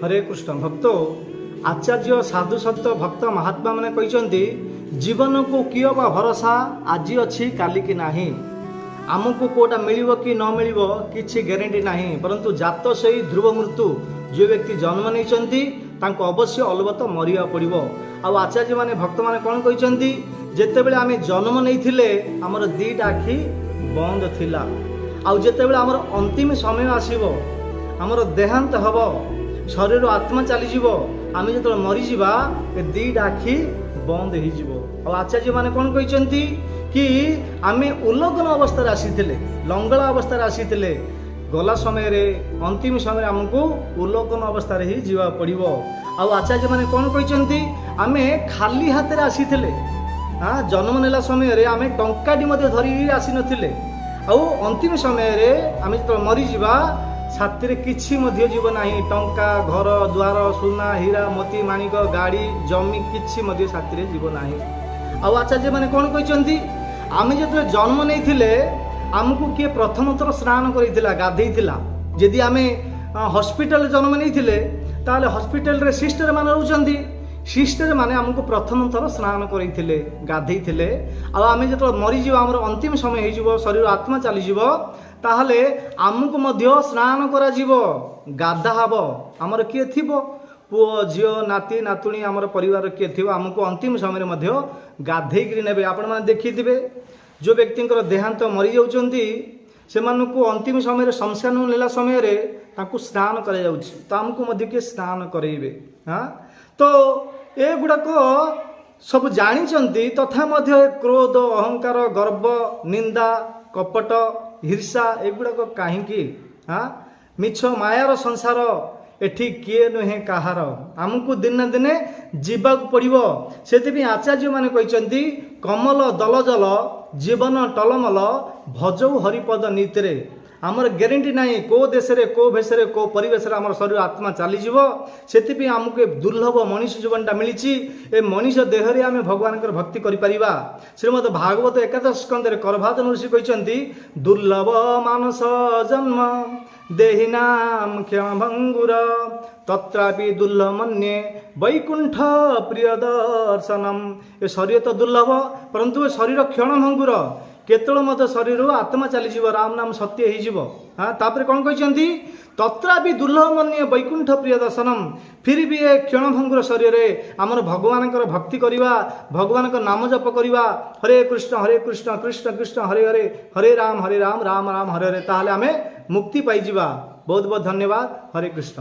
ହରେ କୃଷ୍ଣ ଭକ୍ତ, ଆଚାର୍ଯ୍ୟ ସାଧୁ ସନ୍ତ ଭକ୍ତ ମହାତ୍ମା ମାନେ କହିଛନ୍ତି, ଜୀବନକୁ କିଏ ବା ଭରସା, ଆଜି ଅଛି କାଲିକି ନାହିଁ। ଆମକୁ କେଉଁଟା ମିଳିବ କି ନ ମିଳିବ କିଛି ଗ୍ୟାରେଣ୍ଟି ନାହିଁ। ପରନ୍ତୁ ଜାତ ସେଇ ଧ୍ରୁବ ମୃତ୍ୟୁ। ଯେଉଁ ବ୍ୟକ୍ତି ଜନ୍ମ ନେଇଛନ୍ତି, ତାଙ୍କୁ ଅବଶ୍ୟ ଅଲବତ ମରିବାକୁ ପଡ଼ିବ। ଆଉ ଆଚାର୍ଯ୍ୟମାନେ ଭକ୍ତମାନେ କ'ଣ କହିଛନ୍ତି? ଯେତେବେଳେ ଆମେ ଜନ୍ମ ନେଇଥିଲେ, ଆମର ଦୁଇଟା ଆଖି ବନ୍ଦ ଥିଲା। ଆଉ ଯେତେବେଳେ ଆମର ଅନ୍ତିମ ସମୟ ଆସିବ, ଆମର ଦେହାନ୍ତ ହେବ, ଶରୀରରୁ ଆତ୍ମା ଚାଲିଯିବ, ଆମେ ଯେତେବେଳେ ମରିଯିବା, ଏ ଦୁଇଟା ଆଖି ବନ୍ଦ ହେଇଯିବ। ଆଉ ଆଚାର୍ଯ୍ୟମାନେ କ'ଣ କହିଛନ୍ତି କି ଆମେ ଉଲଗ୍ନ ଅବସ୍ଥାରେ ଆସିଥିଲେ, ଲଙ୍ଗଳା ଅବସ୍ଥାରେ ଆସିଥିଲେ। ଗଲା ସମୟରେ, ଅନ୍ତିମ ସମୟରେ ଆମକୁ ଉଲଗ୍ନ ଅବସ୍ଥାରେ ହିଁ ଯିବାକୁ ପଡ଼ିବ। ଆଉ ଆଚାର୍ଯ୍ୟମାନେ କ'ଣ କହିଛନ୍ତି? ଆମେ ଖାଲି ହାତରେ ଆସିଥିଲେ। ହଁ, ଜନ୍ମ ନେଲା ସମୟରେ ଆମେ ଟଙ୍କାଟି ମଧ୍ୟ ଧରିକି ଆସିନଥିଲେ। ଆଉ ଅନ୍ତିମ ସମୟରେ ଆମେ ଯେତେବେଳେ ମରିଯିବା, ସାଥିରେ କିଛି ମଧ୍ୟ ଯିବ ନାହିଁ। ଟଙ୍କା, ଘର ଦ୍ୱାର, ସୁନା, ହୀରା, ମୋତି, ମାଣିକ, ଗାଡ଼ି, ଜମି କିଛି ମଧ୍ୟ ସାଥିରେ ଯିବ ନାହିଁ। ଆଉ ଆଚାର୍ଯ୍ୟମାନେ କ'ଣ କହିଛନ୍ତି? ଆମେ ଯେତେବେଳେ ଜନ୍ମ ନେଇଥିଲେ, ଆମକୁ କିଏ ପ୍ରଥମ ଥର ସ୍ନାନ କରିଥିଲା, ଗାଧେଇଥିଲା? ଯଦି ଆମେ ହସ୍ପିଟାଲରେ ଜନ୍ମ ନେଇଥିଲେ, ତାହେଲେ ହସ୍ପିଟାଲରେ ସିଷ୍ଟର ମାନେ ରହୁଛନ୍ତି। ସିଷ୍ଟର ମାନେ ଆମକୁ ପ୍ରଥମ ଥର ସ୍ନାନ କରାଇଥିଲେ, ଗାଧେଇଥିଲେ। ଆଉ ଆମେ ଯେତେବେଳେ ମରିଯିବ, ଆମର ଅନ୍ତିମ ସମୟ ହେଇଯିବ, ଶରୀର ଆତ୍ମା ଚାଲିଯିବ, ତାହେଲେ ଆମକୁ ମଧ୍ୟ ସ୍ନାନ କରାଯିବ, ଗାଧା ହେବ। ଆମର କିଏ ଥିବ, ପୁଅ, ଝିଅ, ନାତି, ନାତୁଣୀ, ଆମର ପରିବାର କିଏ ଥିବ, ଆମକୁ ଅନ୍ତିମ ସମୟରେ ମଧ୍ୟ ଗାଧେଇକିରି ନେବେ। ଆପଣମାନେ ଦେଖିଥିବେ, ଯେଉଁ ବ୍ୟକ୍ତିଙ୍କର ଦେହାନ୍ତ ମରିଯାଉଛନ୍ତି, ସେମାନଙ୍କୁ ଅନ୍ତିମ ସମୟରେ ଶ୍ମଶାନ ନେଲା ସମୟରେ ତାଙ୍କୁ ସ୍ନାନ କରାଯାଉଛି। ତ ଆମକୁ ମଧ୍ୟ କିଏ ସ୍ନାନ କରାଇବେ? ହଁ, ତ ଏଗୁଡ଼ାକ ସବୁ ଜାଣିଛନ୍ତି, ତଥା ମଧ୍ୟ ଏ କ୍ରୋଧ, ଅହଙ୍କାର, ଗର୍ବ, ନିନ୍ଦା, କପଟ, ଈର୍ଷା ଏଗୁଡ଼ାକ କାହିଁକି? ହଁ, ମିଛ ମାୟାର ସଂସାର, ଏଠି କିଏ ନୁହେଁ କାହାର। ଆମକୁ ଦିନେ ନା ଦିନେ ଯିବାକୁ ପଡ଼ିବ। ସେଥିପାଇଁ ଆଚାର୍ଯ୍ୟମାନେ କହିଛନ୍ତି, କମଲ ଦଲ ଜଲ ଜୀବନ ଟଲମଲ, ଭଜଉ ହରିପଦ ନୀତିରେ। ଆମର ଗ୍ୟାରେଣ୍ଟି ନାହିଁ, କେଉଁ ଦେଶରେ, କେଉଁ ଭେଷରେ, କେଉଁ ପରିବେଶରେ ଆମର ଶରୀର ଆତ୍ମା ଚାଲିଯିବ। ସେଥିପାଇଁ ଆମକୁ ଏ ଦୁର୍ଲଭ ମଣିଷ ଜୀବନଟା ମିଳିଛି। ଏ ମଣିଷ ଦେହରେ ଆମେ ଭଗବାନଙ୍କର ଭକ୍ତି କରିପାରିବା। ଶ୍ରୀମଦ ଭାଗବତ ଏକାଦଶ ସ୍କନ୍ଧରେ କରଭାଜନ ଋଷି କହିଛନ୍ତି, ଦୁର୍ଲଭ ମାନସ ଜନ୍ମ ଦେହିନାମ କ୍ଷଣଭଙ୍ଗୁର, ତତ୍ରାପି ଦୁର୍ଲଭ ମନ୍ୟେ ବୈକୁଣ୍ଠ ପ୍ରିୟ ଦର୍ଶନମ। ଏ ଶରୀର ତ ଦୁର୍ଲଭ, ପରନ୍ତୁ ଏ ଶରୀର କ୍ଷଣଭଙ୍ଗୁର। କେତେବେଳେ ମଧ୍ୟ ଶରୀରରୁ ଆତ୍ମା ଚାଲିଯିବ, ରାମ ନାମ ସତ୍ୟ ହେଇଯିବ। ହଁ, ତାପରେ କ'ଣ କହିଛନ୍ତି? ତତ୍ରାପି ଦୁର୍ଲଭ ମନ୍ୟେ ବୈକୁଣ୍ଠ ପ୍ରିୟ ଦର୍ଶନମ। ଫିର ବି ଏ କ୍ଷଣଭଙ୍ଗୁର ଶରୀରରେ ଆମର ଭଗବାନଙ୍କର ଭକ୍ତି କରିବା, ଭଗବାନଙ୍କ ନାମ ଜପ କରିବା, ହରେ କୃଷ୍ଣ ହରେ କୃଷ୍ଣ କୃଷ୍ଣ କୃଷ୍ଣ ହରେ ହରେ, ହରେ ରାମ ହରେ ରାମ ରାମ ରାମ ହରେ ହରେ, ତାହେଲେ ଆମେ ମୁକ୍ତି ପାଇଯିବା। ବହୁତ ବହୁତ ଧନ୍ୟବାଦ। ହରେ କୃଷ୍ଣ।